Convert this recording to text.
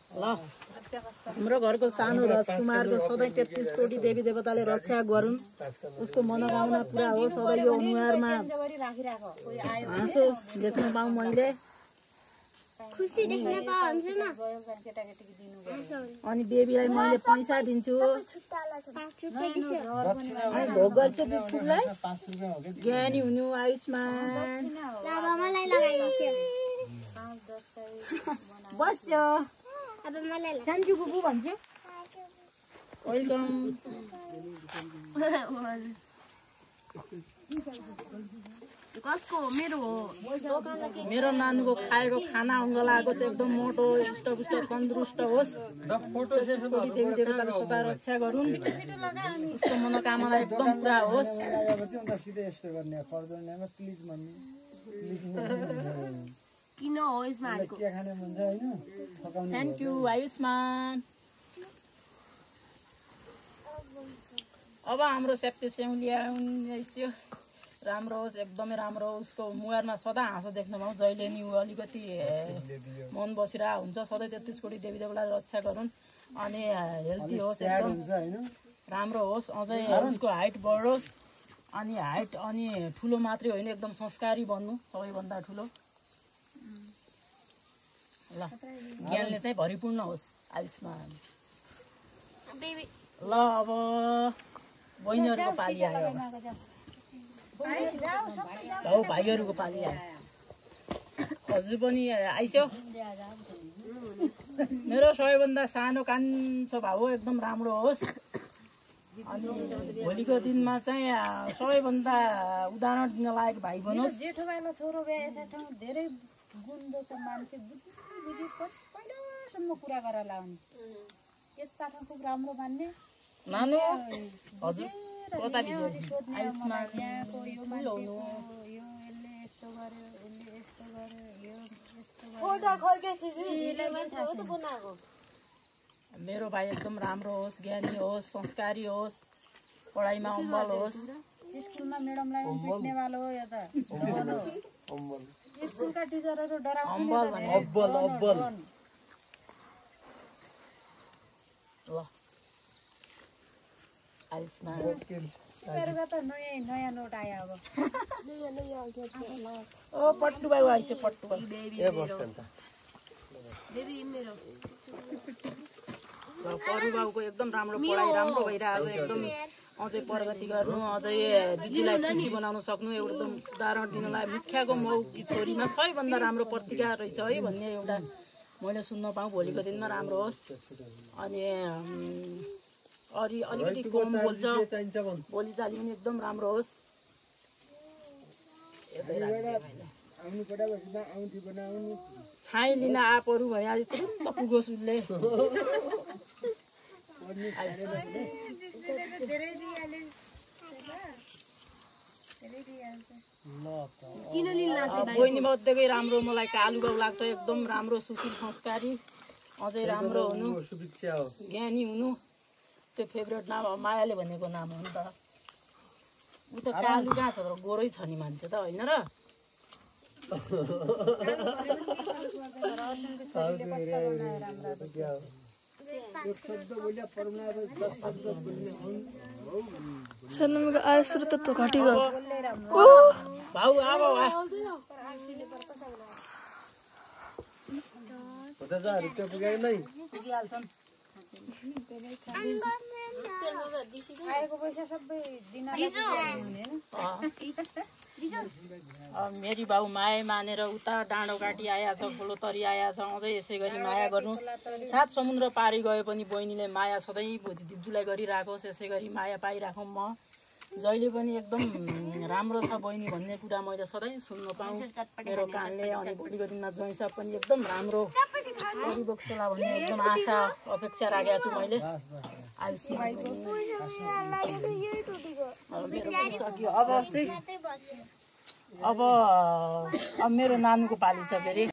ल हाम्रो घरको सानो राजकुमारको सधैँ 33 कोटी देवी देवताले रक्षा गरून्, उसको मनोकामना पुरा होस्। सधैँ यो अनुहारमा हाँसो देख्न पाऊँ मैले, खुसी देख्न पाउँछ न। अनि बेबीलाई मैले पैसा दिन्छु, अनि भोग गर्छु बिस्कुटलाई। ज्ञानी हुनु, आयुष्मान बस्यो। थ्याङ्क यू बुबु भन्छु। वेलकम। कसको? मेरो हो। मेरो नानीको खाएको खाना अङ्गलाएको चाहिँ एकदम मोटो हृष्टपुष्ट तन्दुरुस्त होस्। देवी देवताले सदा रक्षा गरून्, उसको मनोकामना एकदम पुरा होस्। किन हो यसमा हालेको? Thank you Ayushman. अब हाम्रो सेप्टे स्याउली आइसक्यो। राम्रो होस्, एकदमै राम्रो होस्। उसको मुहारमा सदा हाँसो देख्न पाऊँ। जहिले नि ऊ अलिकति मन बसिरहेको हुन्छ। सधैँ 33 कोटी देवी देवताले रक्षा गरून् अनि हेल्दी होस्, एकदम राम्रो होस्। अझै उसको हाइट बढोस् अनि हाइट अनि ठुलो मात्रै होइन, एकदम संस्कारी बन्नु सबैभन्दा ठुलो। ल ज्ञानले चाहिँ भरिपूर्ण होस् आयुष्मान। ल अब बहिनीहरूको पाली आयो। हौ भाइहरूको पाली आयो। हजुर पनि आइस्यो। मेरो सबैभन्दा सानो कान्छो भाउ एकदम राम्रो होस्। अनि भोलिको दिनमा चाहिँ सबैभन्दा उदाहरण दिन लायक भाइ बनोस्। जेठो भाइमा छोरो बिहा धेरै गुण छ, मान्छे बुझी पहिलासम्म कुरा गरेर लाउने, यस्ता खुब राम्रो मान्ने नानु। हजुर कता आयुष्मान यो यसले यस्तो गर्यो, यसले यस्तो गर्यो, मेरो भाइ एकदम राम्रो होस्, ज्ञानी होस्, संस्कारी होस्, पढाइमा अम्बल होस्। स्कुलमा म्याडमलाई पिट्ने वालो हो यो त। स्कुलका टिचरहरू डराउँछन्। ल आयुष्मान तिमीहरूका त नयाँ नोट आयो अब। ओ पट्टु भाइ आइसक्यो। पट्टु भाइ परू बाबुको एकदम राम्रो पढाइ राम्रो भइरहेको छ। एकदम अझै प्रगति गर्नु, अझै दिदीलाई खुसी बनाउन सक्नु, एकदम उदाहरण दिनलाई मुखियाको मौकी छोरीमा सबैभन्दा राम्रो पत्रिका रहेछ है भन्ने एउटा मैले सुन्न पाऊँ। भोलिको दिनमा राम्रो होस्। अनि अलिकति कम बोल्छ, बोलीचाली पनि एकदम राम्रो होस्। छाइ लिन आपहरू भए आज तुरुन्त पुगोस् उसले। बहिनी मध्येकै राम्रो मलाई कालु बाउ लाग्छ। एकदम राम्रो, सुशील, संस्कारी, अझै राम्रो हुनु, ज्ञानी हुनु। त्यो फेभरेट नाम मायाले भनेको नाम हो नि त। ऊ त कालु कहाँ छ र, गोरै छ नि मान्छे त होइन र। सन्नमको आय स्रोत त घटी गयो। भाउ अब 50,000 रुपैयाँ पुग्यो नै पुगिहाल्छन्। आएको पैसा सबै दिन मेरी भाउ माया मानेर उता डाँडो काटी आएछ, खोलो तरी आएछ। अझै यसै गरी माया गर्नु। 7 समुद्र पारी गए पनि बहिनीले माया सधैँ दिजुलाई गरिराखोस्। यसै गरी माया पाइराखौँ म जहिले पनि। एकदम राम्रो छ बहिनी भन्ने कुरा मैले सधैँ सुन्न पाऊँ मेरो कानले। अनि भोलिको दिनमा ज्वाइँसा पनि एकदम राम्रो परिबक्सला भन्ने एकदम आशा अपेक्षा राखेको छु मैले। आयुष्मान मेरो पनि सक्यो। अब चाहिँ अब मेरो नानुको पाली छ फेरि।